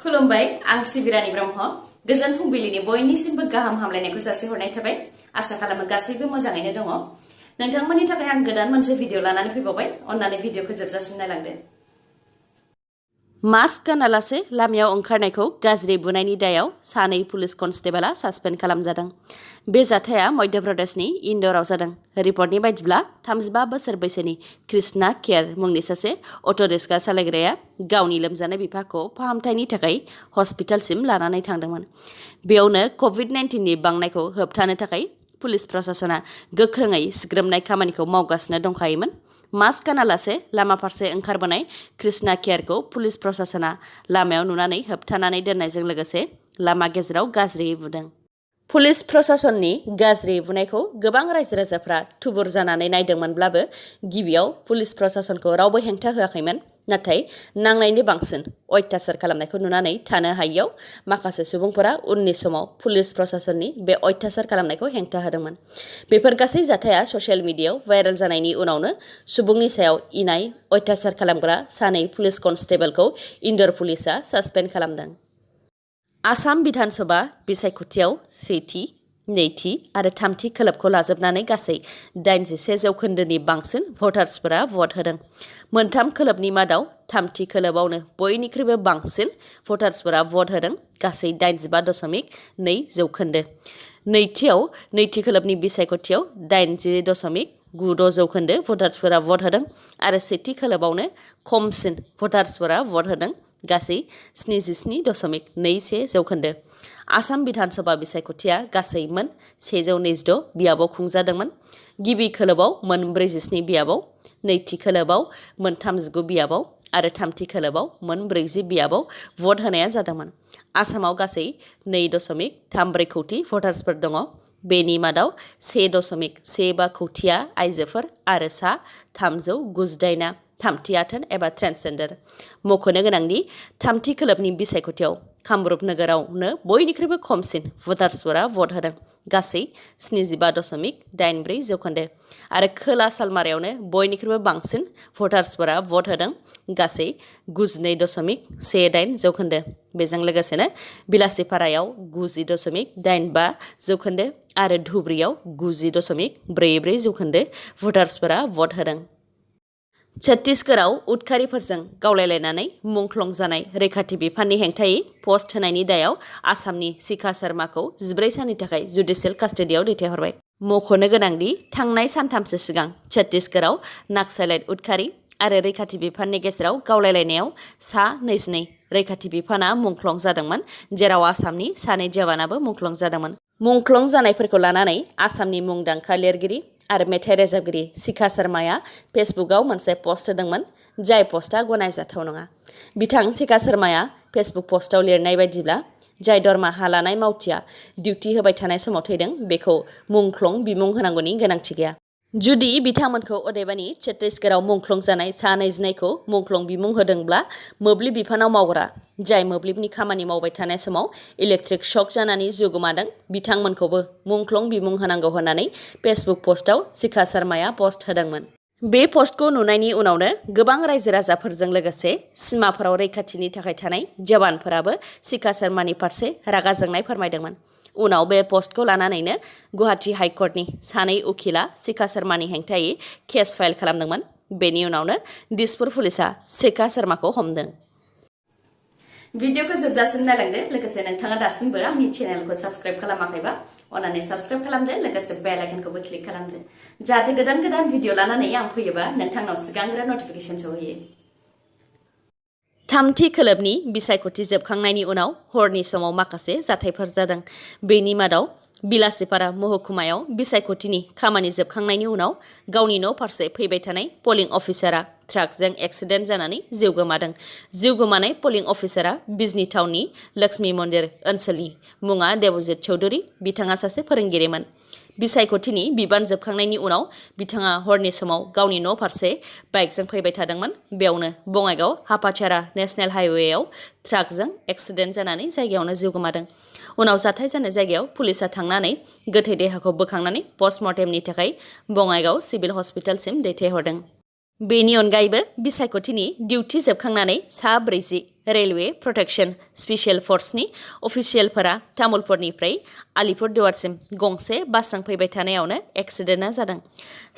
खुलुमबाय आं सिबिरानि ब्रह्म गोजोन फुंबिलिनि बयनिसिमबो गाहाम हामलायनायखौ जासिहरनाय थाबाय आसा खालामो गासैबो मोजाङैनो दङ नोंथांमोननि थाखाय आं गोदान मोनसे भिडिअ लानानै फैबावबाय अन्नानै भिडिअखौ जोबजासिम नायलांदो मास्क गानालासे लामायाव ओंखारनायखौ गाज्रि बुनायनि दायाव सानै पुलिस कनस्टेबला सासपेन्ड खालामजादों बे जाथाया मध्य प्रदेशनि इन्दौराव जादों रिपर्टनि बायदिब्ला 35 बोसोर बैसोनि कृष्णा केर मुंनि सासे अट' रिक्शा सालायग्राया गावनि लोमजानाय बिफाखौ फाहामथायनि थाखाय हस्पिटालसिम लानानै थांदोंमोन बेयावनो कभिड-19नि बांनायखौ होबथानो थाखाय पुलिस प्रशासना गोख्रोङै सिग्रोमनाय खामानिखौ मावगासिनो दंखायोमोन मास्क गानालासे लामा फारसे ओंखारबोनाय कृष्णा केरखौ पुलिस प्रशासना लामायाव नुनानै होबथानानै दोननायजों लोगोसे लामा गेजेराव गाज्रियै बुदों पुलिस प्रशासननि गाज्रि बुनायखौ गोबां रायजो राजाफ्रा थुबुर जानानै नायदोंमोनब्लाबो गिबियाव पुलिस प्रशासनखौ रावबो हेंथा होआखैमोन नाथाय नांनायनि बांसिन अत्याचार खालामनायखौ नुनानै थानो हायैयाव माखासे सुबुंफोरा उननि समाव पुलिस प्रशासननि बे अत्याचार खालामनायखौ हेंथा होदोंमोन बेफोर गासै जाथाया ससियेल मिडियायाव भाइरेल जानायनि उनावनो सुबुंनि सायाव इनाय अत्याचार खालामग्रा सानै पुलिस कनस्टेबलखौ इन्दौर पुलिसआ सासपेन्ड खालामदों आसाम बिधानसभा बिसायख'थियाव सेथि नैथि आरो थामथि खोलोबखौ लाजोबनानै गासै 86% बांसिन भटार्सफोरा भट होदों मोनथाम खोलोबनि मादाव थामथि खोलोबावनो बयनिख्रुइबो बांसिन भटार्सफोरा भट होदों गासै 85.2% नैथियाव नैथि खोलोबनि बिसायख'थियाव 80.96% भटार्सफोरा भट होदों आरो सेथि खोलोबावनो खमसिन भटार्सफोरा भट होदों गासै 77.21% आसाम बिधानसभा बिसायख'थिया गासै मोन 126 बियाबाव खुंजादोंमोन गिबि खोलोबाव मोन 47 बियाबाव नैथि खोलोबाव मोन 39 बियाबाव आरो थामथि खोलोबाव मोन 40 बियाबाव भट होनाया जादोंमोन आसामाव गासै 2.34 कौटि भटार्सफोर दङ बेनि मादाव 1.15 कौटिया आइजोफोर आरो सा 398 थामथि आथोन एबा ट्रेन्सजेन्डार मख'नो गोनांदि थामथि खोलोबनि बिसायख'थियाव कामरुप नोगोरावनो बयनिख्रुइबो खमसिन भटार्सफोरा भट होदों गासै 75.84% आरो खोला सालमारायावनो बयनिख्रुइबो बांसिन भटार्सफोरा भट होदों गासै 92.18% बेजों लोगोसेनो बिलासिपारायाव 90.85% आरो धुब्रीयाव 90.44% भटार्सफोरा भट होदों छत्तीसगढ़आव उदखारिफोरजों गावलायलायनानै मुंख्लं जानाय रैखाथि बिफाननि हेंथायै पस्ट होनायनि दायाव आसामनि शिखा शर्माखौ 14 साननि थाखाय जुडिशियेल कास्टडियाव दैथायहरबाय मख'नो गोनांदि थांनाय सानथामसो सिगां छत्तीसगढ़आव नाक्सालाइट उदखारि आरो रैखाथि बिफाननि गेजेराव गावलायलायनायाव सा 22 रैखाथि बिफाना मुंख्लं जादोंमोन जेराव आसामनि सानै जवानाबो मुंख्लं जादोंमोन मुंख्लं जानायफोरखौ लानानै आसामनि मुंदांखा लिरगिरि आरो मेथाइ रोजाबगिरि शिखा शर्माया फेसबुकआव मोनसे पस्ट होदोंमोन जाय पस्टआ गनायजाथाव नङा बिथां शिखा शर्माया फेसबुक पस्टआव लिरनाय बायदिब्ला जाय दरमाहा लानाय मावथिया डिउटि होबाय थानाय समाव थैदों बेखौ मुंख्लं बिमुं होनांगौनि गोनांथि गैया जुदि बिथांमोनखौ अदेबानि छत्तीसगढ़आव मुंख्लं जानाय सा 22खौ मुंख्लं बिमुं होदोंब्ला मोब्लिब बिफानाव मावग्रा जाय मोब्लिबनि खामानि मावबाय थानाय समाव इलेक्ट्रिक शक जानानै जिउ गोमादों बिथांमोनखौबो मुंख्लं बिमुं होनांगौ होननानै फेसबुक पस्टआव शिखा शर्माया पस्ट होदोंमोन बे पस्टखौ नुनायनि उनावनो गोबां रायजो राजाफोरजों लोगोसे सिमाफोराव रैखाथिनि थाखाय थानाय जवानफोराबो शिखा शर्मानि फारसे रागा जोंनाय फोरमायदोंमोन उनाव बे पस्टखौ लानानैनो गुवाहाटी हाइकर्टनि सानै उखिला शिखा शर्मानि हेंथायै केस फाइल खालामदोंमोन बेनि उनावनो दिसपुर पुलिसआ शिखा शर्माखौ हमदों भिडिअखौ जोबजासिम नायलांदो लोगोसे नोंथाङा दासिमबो आंनि चेनेलखौ साबस्क्राइब खालामाखैबा अन्नानै साबस्क्राइब खालामदो लोगोसे बेल आइकनखौबो क्लिक खालामदो जाहाथे गोदान गोदान भिडिअ लानानै आं फैयोबा नोंथांनाव सिगांग्रो नटिफिकेसन सौहैयो थामथि खोलोबनि बिसायख'थि जोबखांनायनि उनाव हरनि समाव माखासे जाथायफोर जादों बेनि मादाव बिलासिपारा महकुमायाव बिसायख'थिनि खामानि जोबखांनायनि उनाव गावनि न' फारसे फैबाय थानाय पलिं अफिसारा ट्राकजों एक्सिडेन्ट जानानै जिउ गोमादों जिउ गोमानाय पलिं अफिसारा बिजनी टाउननि लक्ष्मी मन्दिर ओनसोलनि मुङा देबजित चौधुरी बिथाङा सासे फोरोंगिरिमोन बिसायख'थिनि बिबान जोबखांनायनि उनाव बिथाङा हरनि समाव गावनि न' फारसे बाइकजों फैबाय थादोंमोन बेयावनो बङाइगाव हापाचारा नेशनेल हाइवेआव ट्राकजों एक्सिडेन्ट जानानै जायगायावनो जिउ गोमादों उनाव जाथाय जानाय जायगायाव पुलिसआ थांनानै गोथै देहाखौ बोखांनानै पस्टमर्टेमनि थाखाय बङाइगाव सिभिल हस्पिटालसिम दैथायहरदों बेनि अनगायैबो बिसायख'थिनि डिउटि जोबखांनानै सा 40 रेलवे प्रटेक्शन स्पेशल फर्सनि अफिसियेलफोरा तामुलपुरनिफ्राय आलिपुरदुवारसिम गंसे बासजों फैबाय थानायावनो एक्सिडेन्टआ जादों।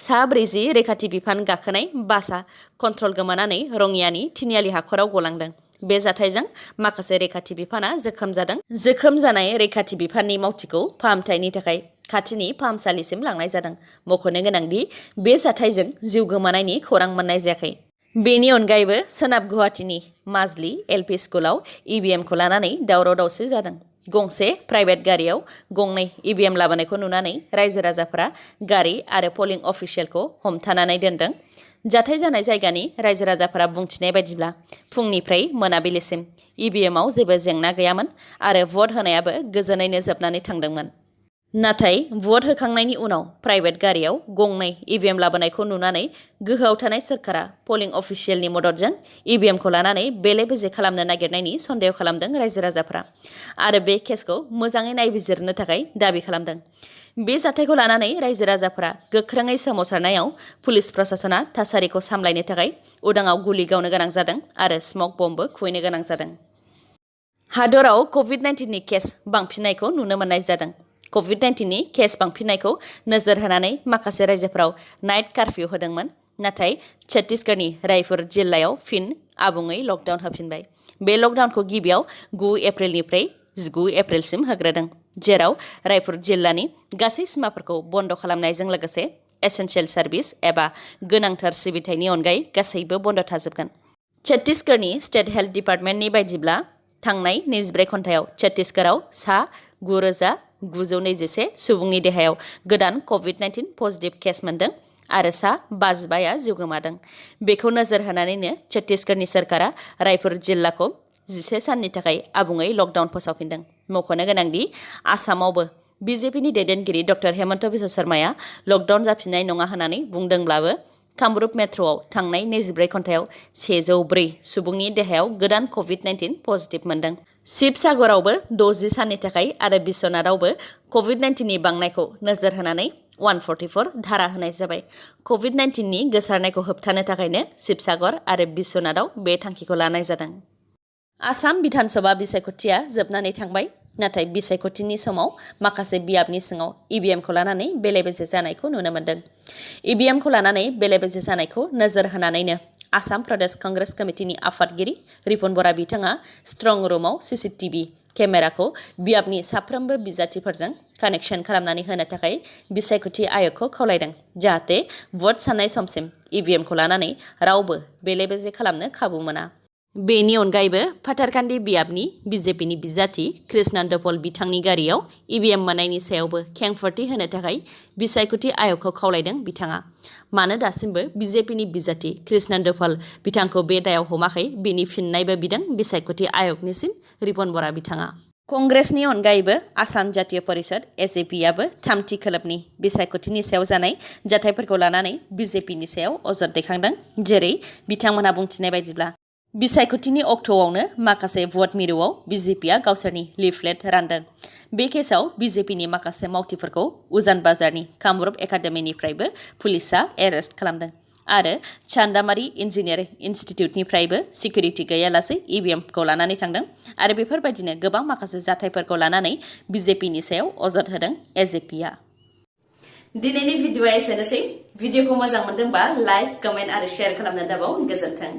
सा 40 रैखाथि बिफान गाखोनाय बासआ कन्ट्रल गोमानानै रङियानि थिनियालि हाखराव गलांदों। बे जाथायजों माखासे रैखाथि बिफाना जोखोम जादों। जोखोम जानाय रैखाथि बिफाननि मावथिखौ फाहामथायनि थाखाय खाथिनि फाहामसालिसिम लांनाय जादों। मख'नो गोनांदि बे जाथायजों जिउ गोमानायनि खौरां मोननाय जायाखै। बेनि अनगायैबो सोनाब गुवाहाटीनि माजलि एलपि स्कुलाव इभिएमखौ लानानै दावराव दावसि जादों। गंसे प्राइभेट गारियाव गंनै इभिएम लाबोनायखौ नुनानै रायजो राजाफोरा गारि आरो पलिं अफिसियेलखौ हमथानानै दोनदों। जाथाय जानाय जायगानि रायजो राजाफोरा बुंथिनाय बायदिब्ला फुंनिफ्राय मोनाबिलिसिम इभिएमआव जेबो जेंना गैयामोन आरो भट होनायाबो गोजोनैनो जोबनानै थांदोंमोन। नाथाय भट होखांनायनि उनाव प्राइभेट गारियाव गंनै इभिएम लाबोनायखौ नुनानै गोहोआव थानाय सोरखारा पलिं अफिसियेलनि मददजों इभिएमखौ लानानै बेले बेजे खालामनो नागिरनायनि सन्देह खालामदों रायजो राजाफोरा आरो बे केसखौ मोजाङै नायबिजिरनो थाखाय दाबि खालामदों। बे जाथायखौ लानानै रायजो राजाफोरा गोख्रोङै सोमावसारनायाव पुलिस प्रशासना थासारिखौ सामलायनो थाखाय उदाङाव गुलि गावनो गोनां जादों आरो स्मक बम्बबो खुबैनो गोनां जादों। हादराव कभिड-19नि केस बांफिननायखौ नुनो मोननाय जादों। कभिड-19नि केस बांफिननायखौ नोजोर होनानै माखासे रायजोफोराव नाइट कार्फ्यू होदोंमोन। नाथाय छत्तीसगढ़नि रायपुर जिल्लायाव फिन आबुङै लकडाउन होफिनबाय। बे लकडाउनखौ गिबियाव 9 एप्रिलनिफ्राय 19 एप्रिलसिम होग्रोदों, जेराव रायपुर जिल्लानि गासै सिमाफोरखौ बन्द खालामनायजों लोगोसे एसेन्शियेल सार्भिस एबा गोनांथार सिबिथायनि अनगायै गासैबो बन्द थाजोबगोन। छत्तीसगढ़नि स्टेट हेल्थ डिपार्टमेन्टनि बायदिब्ला थांनाय 24 घन्टायाव छत्तीसगढ़आव सा 9,921 सुबुंनि देहायाव गोदान कभिड-19 पजिटिभ केस मोन्दों आरो सा 55आ जिउ गोमादों। बेखौ नोजोर होनानैनो छत्तीसगढ़नि सोरखारा रायपुर जिल्लाखौ 11 साननि थाखाय आबुङै लकडाउन फोसावफिनदों। मख'नो गोनांदि आसामावबो बिजेपिनि दैदेनगिरि डक्टर हेमन्त बिश्व शर्माया लकडाउन जाफिननाय नङा होननानै बुंदोंब्लाबो कामरुप मेट्र'आव थांनाय 24 घन्टायाव 104 सुबुंनि देहायाव गोदान कभिड-19 पजिटिभ मोन्दों। शिबसागरावबो 60 साननि थाखाय आरो बिश्वनाथआवबो कभिड-19नि बांनायखौ नोजोर होनानै 144 धारा होनाय जाबाय। कभिड-19नि गोसारनायखौ होबथानो थाखायनो शिबसागर आरो बिश्वनाथआव बे थांखिखौ लानाय जादों। आसाम बिधानसभा बिसायख'थिया जोबनानै थांबाय। नाथाय बिसायख'थिनि समाव माखासे बियाबनि सिङाव इभिएमखौ लानानै बेले बेजे जानायखौ नुनो मोन्दों। इभिएमखौ लानानै बेले बेजे जानायखौ नोजोर होनानैनो आसाम प्रदेश कंग्रेस कमिटिनि आफादगिरि रिपुन बरा बिथाङा स्ट्रं रुमाव सीसीटीवी केमेराखौ बियाबनि साफ्रोमबो बिजाथिफोरजों कानेक्सन खालामनानै होनो थाखाय बिसायख'थि आयगखौ खावलायदों, जाहाथे भट साननाय समसिम इभिएमखौ लानानै रावबो बेले बेजे खालामनो खाबु मोना। बेनि अनगायैबो फाथारकान्दी बियाबनि बिजेपिनि बिजाथि कृष्णानन्द पल बिथांनि गारियाव इभिएम मोननायनि सायावबो खेंफोरथि होनो थाखाय बिसायख'थि आयगखौ खावलायदों बिथाङा। मानो दासिमबो बिजेपिनि बिजाथि कृष्णानन्द पल बिथांखौ बे दायाव हमाखै बेनि फिननायबो बिदों बिसायख'थि आयगनिसिम रिपन बरा बिथाङा। कंग्रेसनि अनगायैबो आसाम जातीय परिषद एसएपिआबो थामथि खोलोबनि बिसायख'थिनि सायाव जानाय जाथायफोरखौ लानानै बिजेपिनि सायाव अजद दैखांदों। जेरै बिथांमोनहा बुंथिनाय बायदिब्ला बिसायख'थिनि अक्ट'आवनो माखासे भट मिरुआव बिजेपिआ गावसोरनि लिफलेट रानदों। बे केसआव बिजेपिनि माखासे मावथिफोरखौ उजान बाजारनि कामरुप एकाडेमिनिफ्रायबो पुलिसआ एरेस्ट खालामदों आरो चान्दामारि इन्जिनियारिं इनस्टिट्युटनिफ्रायबो सिकिउरिटि गैयालासे इभिएमखौ लानानै थांदों आरो बेफोरबायदिनो गोबां माखासे जाथायफोरखौ लानानै बिजेपिनि सायाव अजद होदों एजेपिआ। दिनैनि भिडिअआ एसेनोसै। भिडिअखौ मोजां मोनदोंबा लाइक, कमेन्ट आरो शेयार खालामनो दाबाव। गोजोन्थों।